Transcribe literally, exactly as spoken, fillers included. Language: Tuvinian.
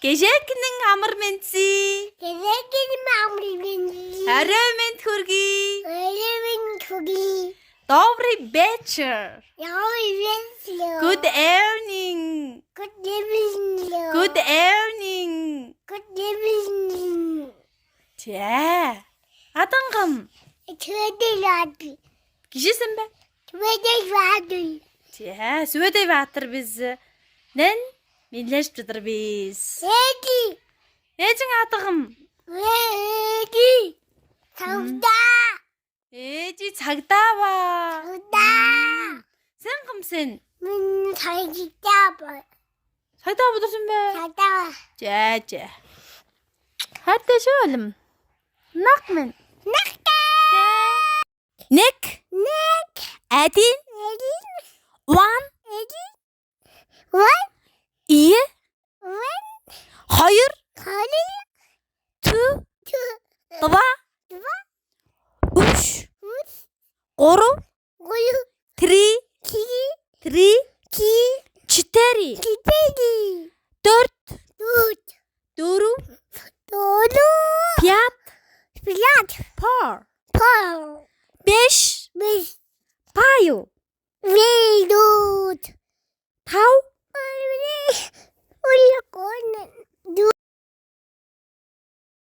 Кежээкиниң амыр-менди. Кежээкиниң амыр-менди. Өрөө-менди хүргү. Өрөө-менди хүргү. Добрый вечер. Добрый вечер. Good evening. Good evening. Good evening. Good evening. Че, адың кым? Чүведей Баатыр. Кижи сен бе? Чүведей Баатыр. Че, Сүбедей Баатыр бис. Нен, милежип чыдыр бис. Эки. Эжиң ады кым? Эки. Савда. Эжи Сагдаа ба? Савда. Сен кым сен? Мен Сагдаа ба. Сагдаа будур сен бе? Сагдаа ба. Че, че. Хатта шөлүм. Нак мен. Накта. Нек. Нек. Эдин. Эдин. Уан. Эдин. Уан. Ийи. Уан. Хоёр. Хоёр. Ту. Ту. Два. Два. Үш. Үш. Кору. Кору. Три. Три. Три. Три. Четыре. Четыре. Дөрт. Дөрт. Дөрү. Дөрү. Пять. Пять. Four. Four. Беш. Беш. Паю. Вейдут. Тау. Улаконен.